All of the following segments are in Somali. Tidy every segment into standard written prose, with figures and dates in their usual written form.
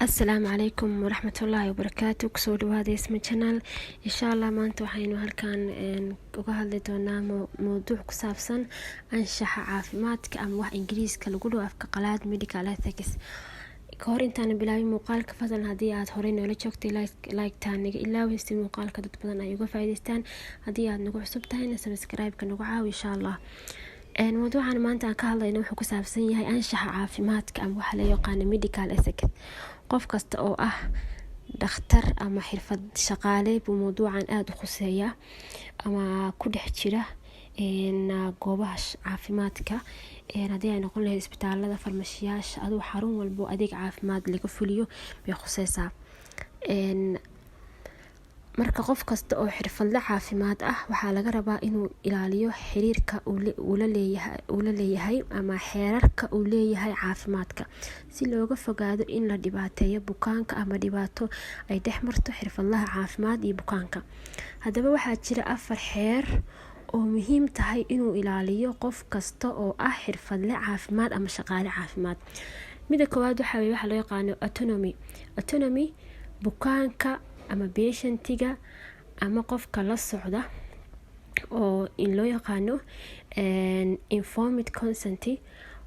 Asalaamu calaykum waraxmatullaahi wabarakaatu. Kusoo dhawaada Isma Channel. Insha Allah maanta waxaynu halkan uga hadli doonaa mowduuc ku saabsan anshaxa caafimaadka, ama wax Ingiriiska lagu dhaho afka qalaad medical ethics. Kahor intaan bilaabin muuqaalka, fadlan haddii aad horey noola joogtay, like-taa naga ilaawi si muuqaalka dad badan ay uga faa'iideystaan. Haddii aad nagu cusub tahayna, subscribe-ka nagu caawi, insha Allah. Mawduucan maanta aan ka hadlayno wuxuu ku saabsan yahay anshaxa caafimaadka, ama waxa loo yaqaano medical ethics. Qof kasta oo ah dhakhtar ama xirfad shaqaale buu mawduucan aada u khuseeyaa, ama ku dhex jira goobaha caafimaadka, haddii ay noqon lahayd isbitaalada, farmashiyaasha, aduu xarun walbo adeeg caafimaad laga fuliyo bay khuseysaa. Marka qof kasta oo xirfadle caafimaad ah waxaa laga rabaa inuu ilaaliyo xiriirka uu la leeyahay ama xeerarka uu leeyahay caafimaadka, si looga fogaado in la dhibaateeyo bukaanka ama dhibaato ay dhex marto xirfadlaha caafimaad iyo bukaanka. Haddaba waxaa jira afar xeer oo muhiim tahay inuu ilaaliyo qof kasta oo ah xirfadle caafimaad ama shaqaale caafimaad. Mida koowaad waxaa weye waxaa loo yaqaano autonomy. Autonomy, bukaanka ama patientiga ama qofka la socda oo in loo yaqaano informed consent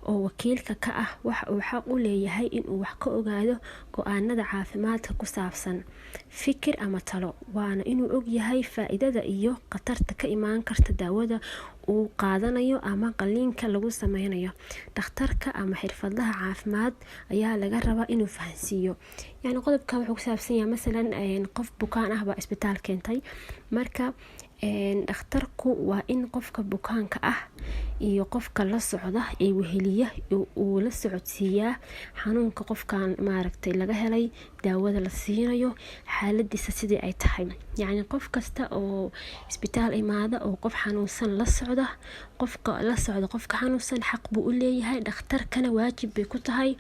oo wakiilka ka ah, waxa uu xaq u leeyahay inuu wax ka ogaado go-aanada caafimaadka ku saabsan, fikir ama talo, waana inuu ogyahay faa-iidada iyo khatarta ka imaan karta daawada uu qaadanayo ama qaliinka lagu sameynayo. Dhakhtarka ama xirfadlaha caafimaad ayaa laga rabaa inuu fahansiiyo. Yani qodobka wuxuu ku saabsan yahay, masalan, qof bukaan ah baa isbitaal keentay. Marka dhakhtarku waa in qofka bukaanka ah iyo qofka la socda ee weheliya uu la socodsiiyaa xanuunka qofkan maaragtay laga helay, daawada la siinayo, xaaladiisa sidii ay tahay. Yacni qof kasta oo isbitaal imaada oo qof xanuunsan la socda, qofka la socda qofka xanuunsan xaq buu u leeyahay, dhakhtarkana waajib bay ku tahay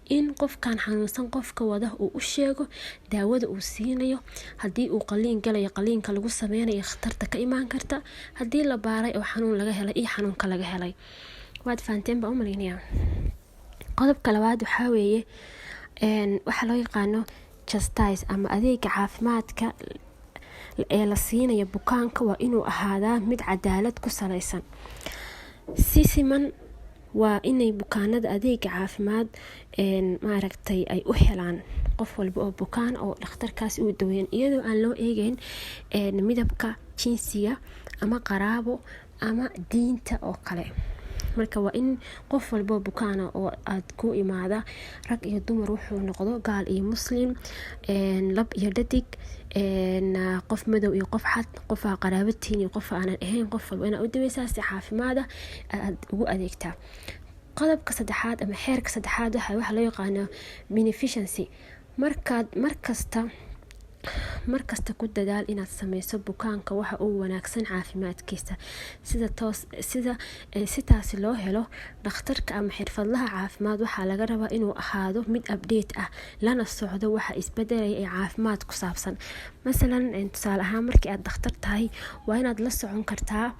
in qofkan xanuunsan qofka wada uu u sheego daawada uu siinayo, haddii uu qaliin galayo, qaliinka lagu sameynayo, khatarta ka imaan karta, haddii la baaray oo xanuun laga helay iyo xanuunka laga helay. Waad fahanteen baa u malaynaya. Qodobka labaad waxaa weeye waxaa loo yaqaano justice, ama adeega caafimaadka ee la siinayo bukaanka waa inuu ahaadaa mid cadaalad ku saleysan. Si siman waa inay bukaanada adeega caafimaad maaragtay ay u helaan, qof walba oo bukaan oo dhakhtarkaas uu daweyn, iyadoo aan loo eegeyn midabka, jinsiga ama qaraabo ama diinta oo kale. Marka waa in qof walbo bukaana oo aad ku imaada, rag iyo dumar wuxuu noqdo, gaal iyo muslim, lab iyo dhadig, qof madow iyo qof cad, qof aa qaraabatiin iyo qof aanan ahayn, qof walba inaad u daweysaa, si caafimaada aad ugu adeegtaa. Qodobka saddexaad ama xeerka saddexaad waxaa loo yaqaano beneficence. Markaad markasta ku dadaal inaad sameyso bukaanka waxa uu wanaagsan caafimaadkiisa. Sida toos sida si taasi loo helo, dhakhtarka ama xirfadlaha caafimaad waxaa laga rabaa inuu ahaado mid update ah, lana socdo waxa isbedelaya ee caafimaad ku saabsan. Masalan, tusaale ahaan, markii aad dhakhtar tahay, waa inaad la socon kartaa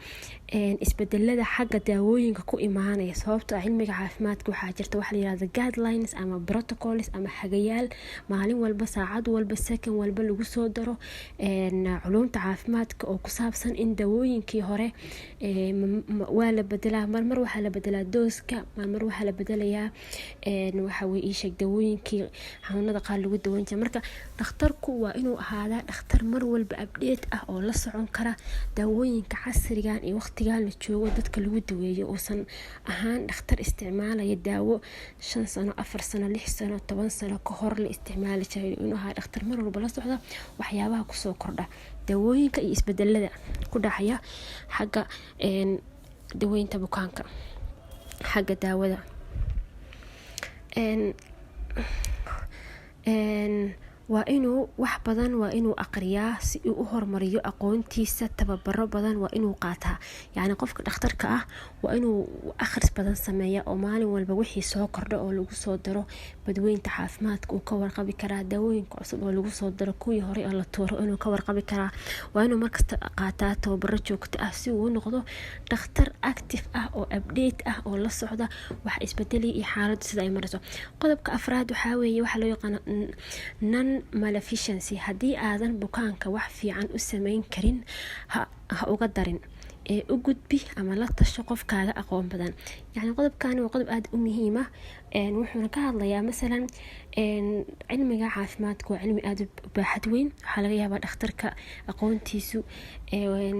isbedelada xagga daawooyinka ku imaanaya, sababtoo ah cilmiga caafimaadka waxaa jirta waxa la yirahdo guidelines ama protocols ama hagayaal maalin walba, saacad walba, second walba lagu soo daro culumta caafimaadka oo ku saabsan in daawooyinkii hore waa la bedelaa. Marmar waxaa la bedelaa dose-ka, marmar waxaa la bedelayaa, waxa weye, iisheeg, daawooyinkii xanuunada qaar lagu daweyn jiray. Marka dhakhtarku waa inuu ahaadaa dhakhtar mar walba update ah oo la socon kara daawooyinka casrigan iyo waqtigan la joogo dadka lagu daweeyo, uusan ahaan dhakhtar isticmaalaya daawo 5 sano, 4 sano, 6 sano, 10 sano ka hor la isticmaali jiray. Inuu ahaa dhakhtar mar walba la socda waxyaabaha kusoo kordha daawooyinka iyo isbedelada ku dhacaya xagga daweynta bukaanka, xagga daawada. Waa inuu wax badan waa inuu aqriyaa si uu u horumariyo aqoontiisa. Tababaro badan waa inuu qaataa. Yacni qofka dhakhtarka ah waa inuu akhris badan sameeya oo maalin walba wixii soo kordho oo lagu soo daro badweynta caafimaadka uu ka warqabi karaa, daawooyinka cusub oo lagu soo daro, kuwii hore oo la tuuro inuu ka warqabi karaa. Waa inuu markasta qaataa tababaro joogto ah si uu u noqdo dhakhtar active ah oo update ah oo la socda wax isbedelay iyo xaaladdu sida ay marayso. Qodobka afraad waxaa weeye waxaa loo yaqaano non maleficence. Haddii aadan bukaanka wax fiican u sameyn karin, ha uga darin ee u gudbi ama la tasho qofkaaga aqoon badan. Yacni qodobkani waa qodob aada u muhiim ah. Wuxuuna ka hadlayaa, masalan, cilmiga caafimaadka waa cilmi aada u baaxad weyn. Waxaa laga yaabaa dhakhtarka aqoontiisu,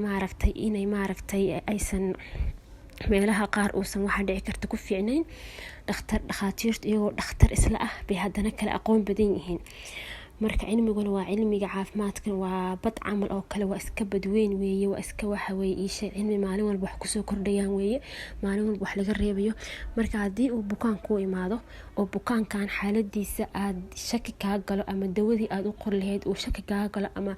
maaragtay, inay, maaragtay, aysan meelaha qaar uusan, waxaa dhici karta, ku fiicnayn. Dhakhtar, dhakhaatiirtu iyagoo dhakhtar isla ah bay haddana kala aqoon badan yihiin. Marka cilmiguna waa cilmiga caafimaadkan, waa bad camal oo kale, waa iska badweyn weeye, waa iska, waxa weeye, iishay cilmi maalin walba wax kusoo kordhayaan weeye, maalin walba wax laga reebayo. Marka haddii uu bukaan kuu imaado oo bukaankan xaaladiisa aad shaki kaa galo, ama dawadii aad u qori lahayd uu shaki kaa galo, ama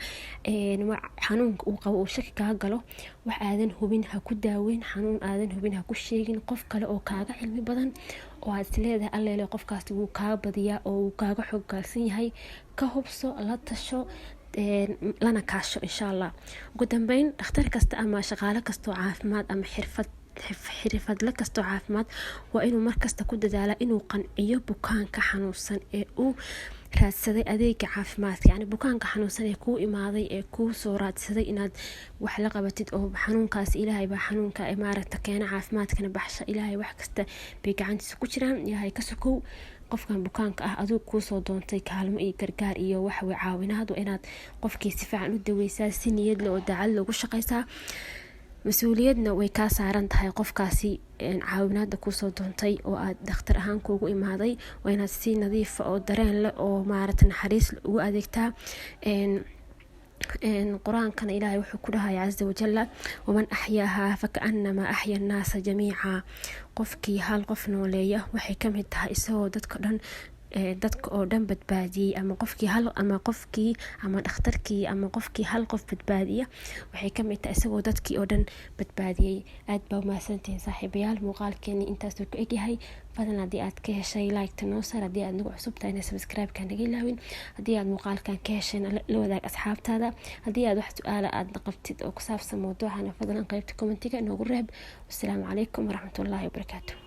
xanuunka uu qabo uu shaki kaa galo, wax aadan hubin ha ku daaweyn, xanuun aadan hubin ha ku sheegin. Qof kale oo kaaga cilmi badan oo aad isleedahay, "Alleele, qofkaasi wuu kaa badiyaa oo wuu kaaga xoggaalsan yahay," ka hubso, la tasho, lana kaasho, insha Allah. Ugu dambeyn, dhakhtar kasta ama shaqaale kastoo caafimaad ama xirfadle kastoo caafimaad waa inuu markasta ku dadaala inuu qanciyo bukaanka xanuunsan ee uu raadsaday adeega caafimaadka. Yani bukaanka xanuunsan ee kuu imaaday ee kuu soo raadsaday inaad wax la qabatid, oo xanuunkaas, Ilaahay baa xanuunka, maaragta, keena, caafimaadkana baxsha. Ilaahay wax kasta bay gacantiisa ku jiraan. Ilaahay ka sokow, qofkan bukaanka ah aduu kuusoo doontay kaalmo iyo gargaar iyo waxawey caawinaad, waa inaad qofkii si fiican u daweysaa, si niyad leh oo daacad loogu shaqeysaa. Mas-uuliyadna way kaa saaran tahay qofkaasi caawinaada kuusoo doontay oo aad dhakhtar ahaan kuugu imaaday. Waa inaad si nadiifa oo dareen leh oo, maaragta, naxariis ugu adeegtaa. Qur-aankana Ilaahay wuxuu ku dhahaya casa wajalla: "ومن أحياها فكأنما أحيا الناس جميعا." Qofkii hal qof nooleeya waxay kamid tahay isagoo dadka dhan, dadka oo dhan badbaadiyey. Ama qofkii hal, ama qofkii, ama dhakhtarkii, ama qofkii hal qof badbaadiya waxay kamid tahay isagoo dadkii oo dhan badbaadiyey. Aad baa umahadsantihiin, saaxiibayaal. Muuqaalkeeni intaasuu ku egyahay. Fadlan haddii aad ka heshay, like-ta noo saar. Haddii aad nagu cusub tahayna, subscribe-ka naga ilaawin. Haddii aad muuqaalkan ka heshayna, la wadaag asxaabtaada. Haddii aad wax su-aala aad qabtid oo ku saabsan mawduucana, fadlan qeybta comment-iga noogu reeb. Wasalaamu calaykum waraxmatullaahi wabarakaatu.